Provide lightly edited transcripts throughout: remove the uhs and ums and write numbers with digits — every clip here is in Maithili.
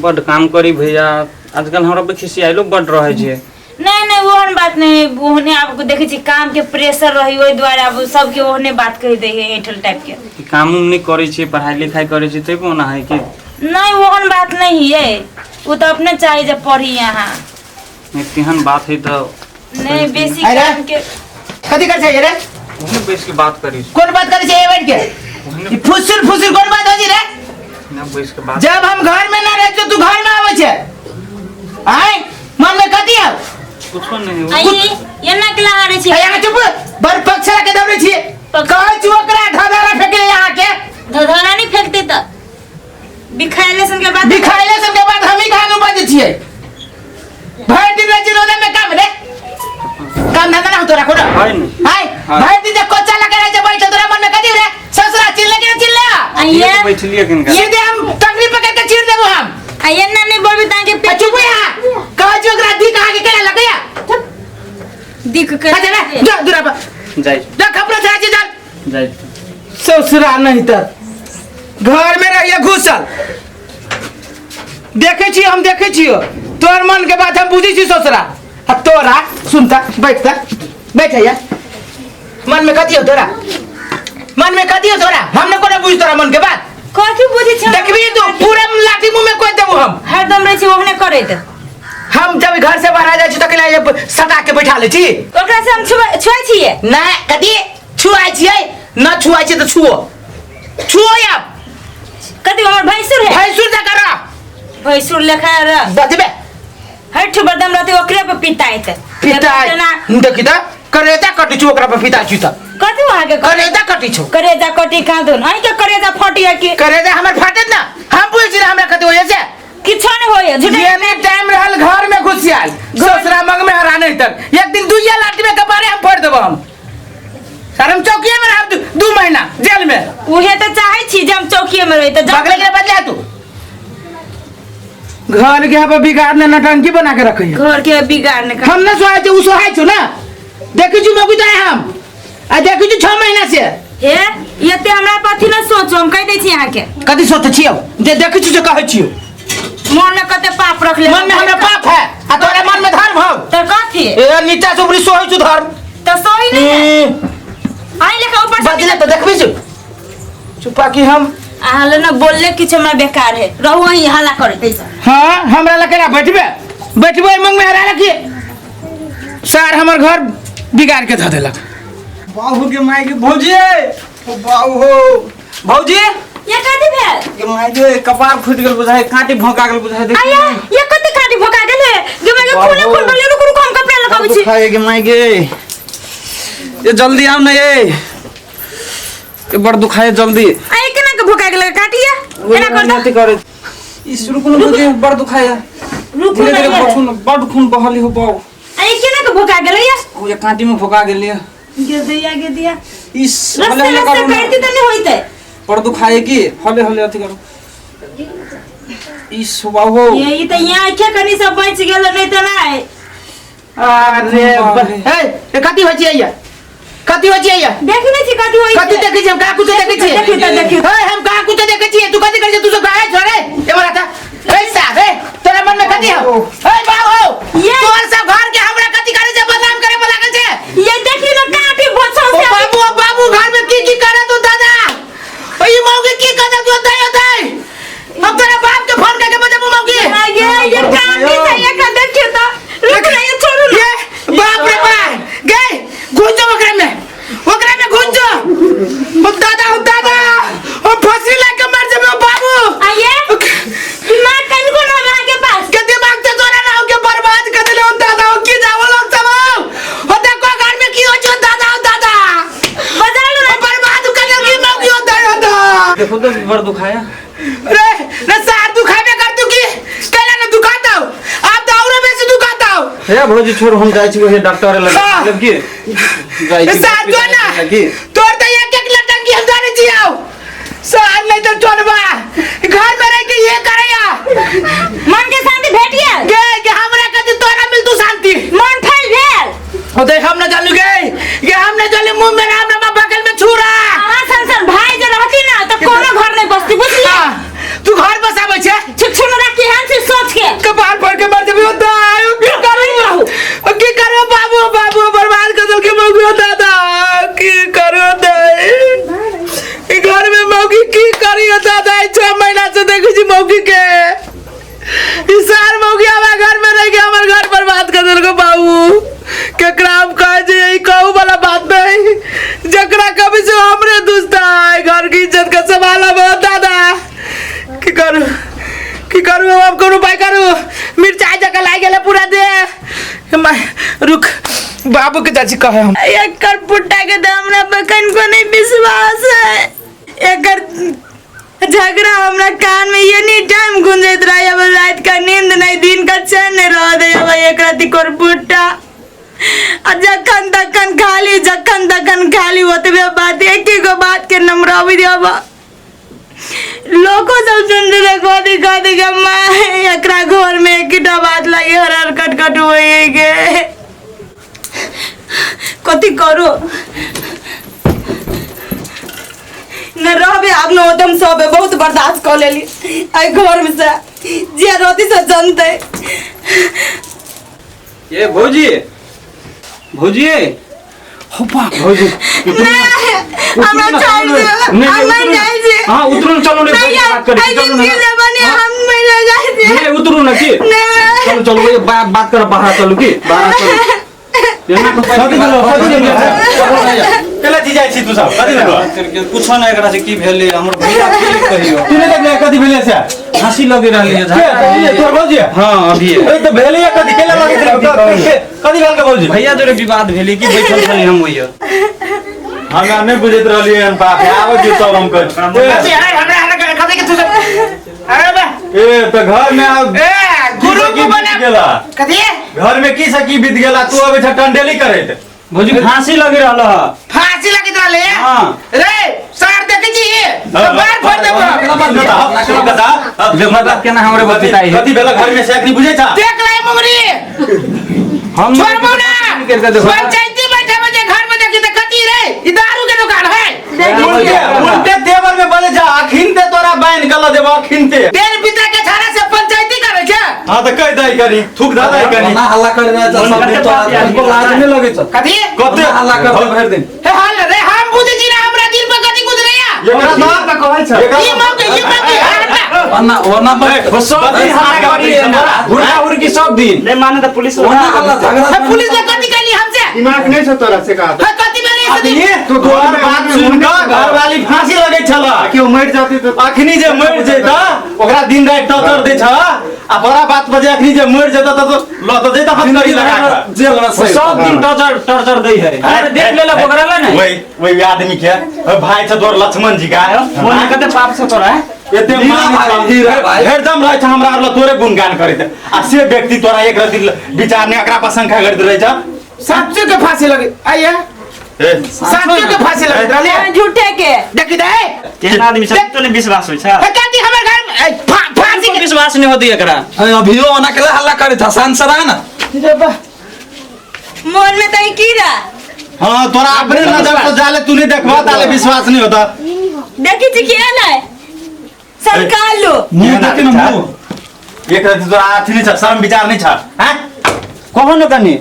बड्ड काम करी भैया आजकल हमरा पे खिसियाइलो बड्ड रहै छै। नहीं नहीं, ओहन बात नहीं, ओहने आब देखै छी काम के प्रेशर रही, ओहि दुआरे आब सबके ओहने बात कहि दै है ऐठल टाइप के। कि काम उम नहि करै छियै, पढ़ाई लिखाई करै छियै, तै पर ओना है कि? नहीं, ओहन बात नहीं है, वो तो अपने चाहे जब पढ़ी यहाँ। नहि, तेहन बात है तऽ नहीं बेसी अरे? काम के। कथी कर छै रे? ओहने बैस के बात करै छी। कोन बात करै छै ए बैठ के? ओहने ई फुसुर फुसुर कोन बात होइ छै रे? ने बैस के बात। जब हम घर में ना रहे तो तू घर में आबै छै, आय मन में कथी आउ? कुछो नहीं हो। आई ये नकला हारे छी। यहाँ चुप, बड़ पक्ष के दौड़े छियै। कहै छी ओकरा धधरा फेंके यहाँ के। धधरा नहीं फेंकते त बिखायले सन के बाद। बिखायले सन के बाद हम ही खानु बजै छियै। भरि दिन रहै छी रोजे में काम रे, काम धंधा ना हो तोरा कोनो? है ने। हाय। हाँ। भरि दिन जे कोचा लगे रहै छै बैठल, तोरा मन में कथी रे? ससुरा चिल्ले के चिल्ले? आइए। ये बैठलिए किनका? सीधे हम टंगरी पकड़ के चीर देबो हम। आइए ना, नहीं बोलबी ताके आ चुप यहाँ, कहै छी ओकरा दी कहाँ के केला लगैया। दिख के। अच्छा ना, जा दूरा पर। जाइ। जा खपरा छा छी, जा। जाइ। ससुरा नहीं तर घर में रहिए घुसल, देखे छी हम, देखे छियो तोर मन के बात हम बुझै छी ससुरा। आ तोरा सुनता बैठता बैठ या मन में कथी हो तोरा? मन में कथी हो तोरा? हम ने कोनो बुझ तोरा मन के बात। कथी बुझै छी? देखबी तू पूरा लाठी मुंह में कोई देबो हम। हरदम रहै छी ओहने करैत। हम जब घर से बाहर आ जाइ छी तऽ केला सटा के बैठा लै छी। ओकरा से हम छुआ छुआइ छियै? ना, कथी छुआइ छियै? न छुआइ छियै तऽ छुओ छुओ आब। कथी हमर भैंसुर है? भैंसुर जकाँ रह। भैंसुर लेखा रह। बजबे। हठ बदम रहते ओकरे पर पिताइत। पिताइ देखी तऽ करेजा कटी छौ ओकरा पर पिताइ छी तऽ। कथी वहाँ के? करेजा कटी छौ। करेजा कटी कहाँ दोन अहीं के करेजा फटी है कि? करेजा हमर फाटत ना, हम पूछै छी हमरा कथी होइए से? किछो नहीं होइए झूठे। एनी टाइम रहल घर में घुसियाल ससुरा मंग में हरा नहीं तक एक दिन दुइया लाठी में कपारे हम फोड़ देबो हम। सर हम चौकिए में रहब 2 महीना जेल में। उहे तो चाहे छी जे हम चौकिए में रही त जा। बगले के बदले तू घर के यहाँ बिगाड़ने नटंकी बना के रखे। घर के बिगाड़ने का। हम ना सोहाय छे, उ सोहाय छौ ना। देखै छी मौगी तो हम आ देखै छी 6 महीना से। हे, एते हमरा पथी न सोचो, हम कहि दै छी अहाँ के। कथी सोचै छियौ जे देखै छी जे कहै छियौ? मन में कते पाप रख ले। मन में हमरा पाप है आ तोरा मन में धर्म हौ। त कथी? ए नीचा से ऊपरी सोहै छु धर्म। त सोही नहीं है। आई लेखा ऊपर से। बदले तो देखबी छु चुपा की हम। अहाँ ले ना बोलले किछु हमरा बेकार है, रहू अहीं हल्ला करैत ऐसा। हाँ, हमरा लगे बैठबे बैठबे मंग में हरा रखिए सर, हमर घर बिगाड़ के धऽ देलक। बाबू के माय के, भौजी, ओ बाबू हो भौजी। ये कथी भेल? के माय के कपार फूट गेल बुझाय, कांटी भोंका गेल बुझाय, देख। आया, ये कथी काटी भोका गेल है गे माय के? खूने खून बोले, रुक रुक, हम कपड़ा लगाबै छी। दुखाए के माय के, ये जल्दी आओ ना, ये बड़ दुखाए, जल्दी। आया, केना के भोका गेल काटिया? एना कर दे। अथी करे ई शुरू कोनो भौजी, बड़ दुखाए। रुकू। धीरे धीरे। ना। बड़ खून, बड़ खून बहली हो बाऊ। आया, केना के भोका गेल ये? ओ ये कांटी में भोका गेल ये। गे दैया, गे दिया। इस रस्ते हले हले रस्ते करू ना। करती त नहीं होइते। बड़ दुखाए की, हले हले अथी करू। इस बाबू। ये ई त यहाँ के कनी सब बच गेल, नहीं त नहीं। अरे। बाप रे। ए ए, कथी होइ छै ये? कथी होइ छै ये? देखी नहीं छी कथी होई। कथी देखै छी? हम कहाँ कुछो देखै छी? देखियौ त, देखियौ। ए, हम कहाँ कुछो देखै छी? तू कथी करै छी? तू सब गाय छोड़े ए बड़ा था। ए साहब, ए तोरा मन में कथी हौ? ए बाबू हौ। ये- तोर सब घर के हमरा कथी करे छै, बदनाम करे पर लागल छै। ये देखी ना काटी बोछो ओ से। बाबू, ओ बाबू, घर में की की करे तू दादा? ओ ई मौगी की करे तू? दे दे, हम तोरा बाप के फोन करके बजाबू मौगी। ये ये काटी से ये का देखियो त, रुक ना, ये छोड़ू ना। ये बाप रे बाप, गए घुस जाओ ओकरा में, ओकरा में घुस जाओ। ओ दादा, ओ दादा, ओ फांसी लग के मर जेबे। ओ बाबू। आइए, दिमाग कनको ना अहाँ के पास। के दिमाग ते तोरा ना हो के बर्बाद कर देले। ओ दादा, ओ की जावो लोग सब। ओ देखो घर में की हो छो दादा, ओ दादा। बजा लो। ओ बर्बाद कर देल की मौगी। ओ दादा, ओ दादा। देखो तो, बड़ दुखाया। रे रे सार, दुखाबे कर तू की कैला ना दुखाता हो? आप तो औरो बेसी दुखाता हो। हे भौजी, छोड़, हम जाइ छी ओहे डॉक्टर लग। हाँ। मतलब की जाइ छी। सार जो ना की तोर तो एक एक लटंगी हम जाने छी आओ सार, नहीं तो चोरबा घर में रह के ये करैया। मन के शांति भेट गेल? गे के हमरा कथी तोरा मिल तू शांति? मन फैल भेल? ओ देख, हम न जानू गे, ये हम न जानू, मुंह में राम राम, बगल में छुरा। अहाँ सन सन भाई जे रहती ना त कोनो घर नहीं बसती, बुझलियै? हाँ, तू घर बसाबै छे। छुछुनरा केहन कर देलको बाबू। केकरा हम कहे जे ई कहू वाला बात नहीं, जकरा कभी से हमरे दुस्ता है, घर की इज्जत का सवाल है दादा। की करू की करू अब, कोनो उपाय करू? मिर्चाई जका लाग गेले पूरा दे। रुक, बाबू के चाची कहे हम। एकर पुट्टा के तो हमरा पर कनको नहीं विश्वास है। एकर झगड़ा हमरा कान में एनी टाइम गुंजैत रहे। अब रात का नींद नहीं, दिन का चैन नहीं रह दे। अब एकरा तिकोर पुट्टा आ जखन तखन खाली, जखन तखन खाली ओतबे बात, एक गो बात के नमराबी देब। लोको सब सुन रहे कथी कथी के माँ एकरा घर में एकटा बात लागे हर हर कट कट होए के कथी करू न रहबे आब न ओतम सब बहुत बर्दाश्त कऽ लेली एहि घर में से जे रहती से जनते। ये भौजी, भौजी, होपा भौजी। नहीं, हमरा छोड़ दियो, हम नहीं जाइ छी। हाँ उतरू न, चलू ने नहीं, बात करी, एहि चलू दिन ने। बने हम नहीं जाइ छी। नहीं उतरू न की। नहीं। चलू चलू, ये बात कर, बाहर चलू की, बाहर चलू। एना तो कथी भेलो, कथी भेलो? केला जी जाइ छी तू सब, कथी भेलो? कुछो नहि, एकरा से की भेलै हमर भैया की कहियो। तू नहि देखले कथी भेलै से? हंसी लगी रहली है। के तोर भौजी? हाँ अभी। ए त भेलै कथी, केला लगै छलै? कथी भेल के भौजी? भैया जोरे विवाद भेलै कि बैठल छली हम ओइया। हमरा नहि बुझैत रहलियै हन बाप, आबै छी सब हम कर। कथी है हमरा हमरा कथी के तू सब? अरे बा ए त घर में आब ए गुरु को बना गेला। कथी घर में की से की बीत गेला, तू अबै छ टंडेली करैत। भौजी फांसी लगी रहल है। फांसी लगी रहले? हाँ। रे सर देखै छी तो बाहर फोड़ देबो। मतलब केना हमरे बतिताई है। कथी भेल घर में से अखनी बुझै छ? देख लै मुंगरी। हम छोड़बो ना। करके देखो। पंचायती बैठे में जे घर में देखी त कथी रे, ई दारू के दुकान है। उल्टे देवर में बजे जा, अखिन ते तोरा बान्हि कऽ लऽ देबो अखिन ते। बेर पिता के छाड़ा से पंचायती करे छै। हाँ त कहि दै कनी, थूक धऽ दै कनी। ओना हल्ला कर रहे छ सब दिन, तोरा तुमको लाज नहीं लगे छ? कथी कते हल्ला कर भरि दिन? हे हाल रे, हम बुझै छी ना हमरा दिल पर कथी गुजरैया। एकरा त कहै छ। ई मौके ई मौके हटा। ओना ओना पर सब दिन हल्ला करी है ना, हुड़का हुड़की सब दिन। नहीं माने तो पुलिस ओना हल्ला झगड़ा। हे पुलिस ने कथी कहली हमसे? दिमाग नहीं छौ तोरा से कहा। हे कथी भेलै से दिन? तू तोहर बात सुन कऽ घरवाली फांसी लगै छल। क्यों मरि जाती तो? अखनी जे मरि जैता ओकरा दिन राति टॉर्चर दै छ, आ बड़ा बात पर जे अखनी जे मरि जैता त ल त जैता हथकड़ी लगा कऽ। जेल में सही। सब दिन टॉर्चर टॉर्चर दै है। अरे देख लेलक ओकरा ला ने। वही वही आदमी के भाई छ तोर लक्ष्मण जी का। मोन कते पाप से तोरा है। एते हीरा भाई, हीरा भाई। हरदम रहै छ हमरा आर तोरे गुणगान करैत, आ से व्यक्ति तोरा एक रति विचार ने एकरा पर शंका करैत रहै छ। साचो के फांसी लगे आइया, साचो के फांसी लगे रहले झूठे के। देखी दे केहन आदमी सब तो नहीं विश्वास होइ छै। हे कथी हमर घर में फांसी के विश्वास नहीं होती एकरा। अरे अभियो ओना केला हल्ला करे था, शांत से रह ना। मन में तई कीड़ा। हाँ तोरा अपने नजर से जाले तू नहीं देखबा ताले विश्वास नहीं होता। देखी छी के नहीं सरकार लो। मुंह देखे ना मुंह। एक रति तोरा अथी नहीं छ, शर्म विचार नहीं छ हैं? कहो न कनी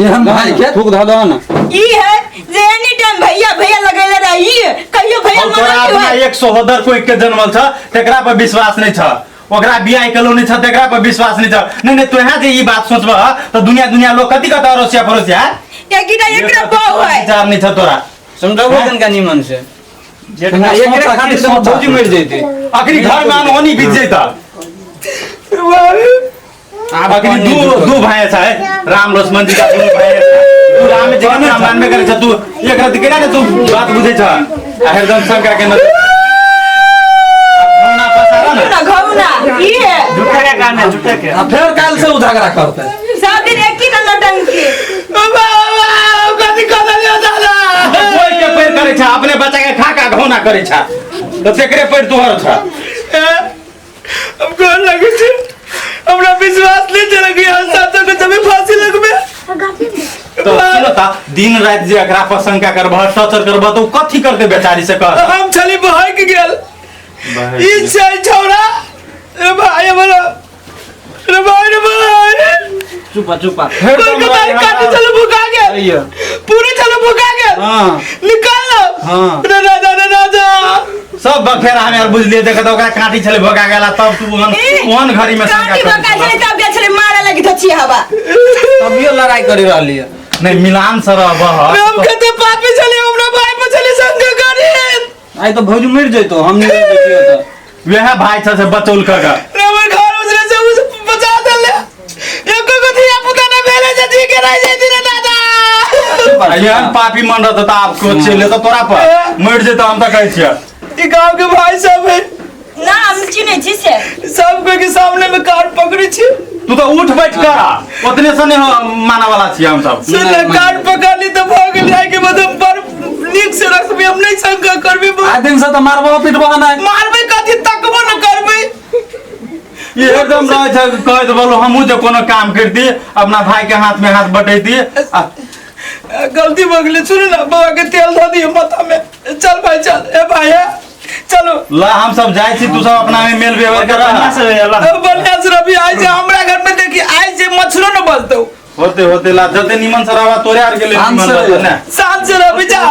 ये हम भाई के थूक धऽ दहो ना। ई है जे एनी टाइम भैया भैया लगैले रही, कहियो भैया और तोरा मना अपना क्यों? एक सहोदर कोई के जन्मल छ तेकरा पर विश्वास नहीं छ, ओकरा बियाह केलो नहीं छ तेकरा पर विश्वास नहीं छ। नहीं नहीं तोहे जे ई बात सोचबह त दुनिया दुनिया लोग कथी कत अड़ोसिया पड़ोसिया? एकटा एकरा बहु है। विचार नहीं छ तोरा। समझाबो तनका निमन से। एकरा एकरे खातिर तो भौजी मरि जैते। अखनी घर में अनहोनी बीत जैता। अखनी दू दू भाई छ राम लक्ष्मण जी का दुनू भाई। तू राम जी के नाम मानबे करे छ, तू एक रति केना ने तू बात बुझै छ आ हरदम शंका के नजर घौना पसारा ना। ना घौना ई है। झूठे के काम है, झूठे के। आ फिर काल से उ झगड़ा करते। सब दिन एक ही ना नौटंकी। बाबा कथी कहलियो दादा? कोई के पैर करे छ, अपने बच्चा के खा खा घौना करे छ त तेकरे पैर तोहर छ। हम कौन लगे छे? हमरा विश्वास नहीं चल गया सातो के तभी फांसी लगबे। तो सुनो ता दिन राति जे एकरा पर शंका करबह टॉर्चर करबह त उ कथी करते बेचारी से कह। हम छली बहक गेल। ई छै छौड़ा रे भाई हमरा रे भाई रे भाई। चुपा चुपा। कोलकाता काटे चलो भुका गेल। अइयो। पूरे चलो भुका गेल। हाँ। निकाल लो। हाँ। रे राजा रे राजा। सब बखेरा हम यार बुझलिए देख त ओकरा काटी छले भगा गेला तब तू ओहन ओहन घड़ी में शंका काटी करै भका छलह। छलै तब गेल छलै मारे लगी धची हवा। तभियो लड़ाई करी रहली है। नहीं मिलान से रहबह। हम कते पापी छलिए, हमरा भाई पर छलिए शंका करी। आइ तो भौजी मर जैतो, हम नहीं देखियो तो। वएह भाई छ से बचौल क के। हमर घर उजरे से उस बचा देले। एको गो धिया पुता ना भेले जे जी के रह जैती रे दादा। एहन पापी मन रहतो त आब को चलि एतौ तोरा पर मरि जेतौ, हम त कहै छियै। ई गांव के भाई सब है। ना हम चिन्है छी से। सब कोई के सामने में कार पकड़े छी। तू तो उठ बैठ कर ओतने से नहीं माना वाला छियै हम सब। सुन ले, कार पकड़ ली तो भऽ गेल। आइ के बाद हम बड़ नीक से रखबी, हम नहीं शंका करबी। आइ दिन से तो मारबो पिटबो नहीं। मारबे कथी, तकबो न करबे। ये एकदम रहै छै कहैत बोलो हमहूँ जे कोनो काम करती अपना भाई के हाथ में हाथ बटैती आ गलती भऽ गेलै। सुनू ना, बौआ के तेल धऽ दियौ माथा में। चल भाई चल, ए भाई ए चलो। ला हम सब जाइ छी, तू सब अपना में मेल व्यवहार कर। बढ़िया से रहिए, ला। बढ़िया से रवि आइ जे हमरा घर में देखी आइ जे मच्छरो न बजतौ। होते होते ला जते निमन से रहबा तोरे आर के लिए शांत निमन से रहतौ रहिए। ने। शांत से रवि जा।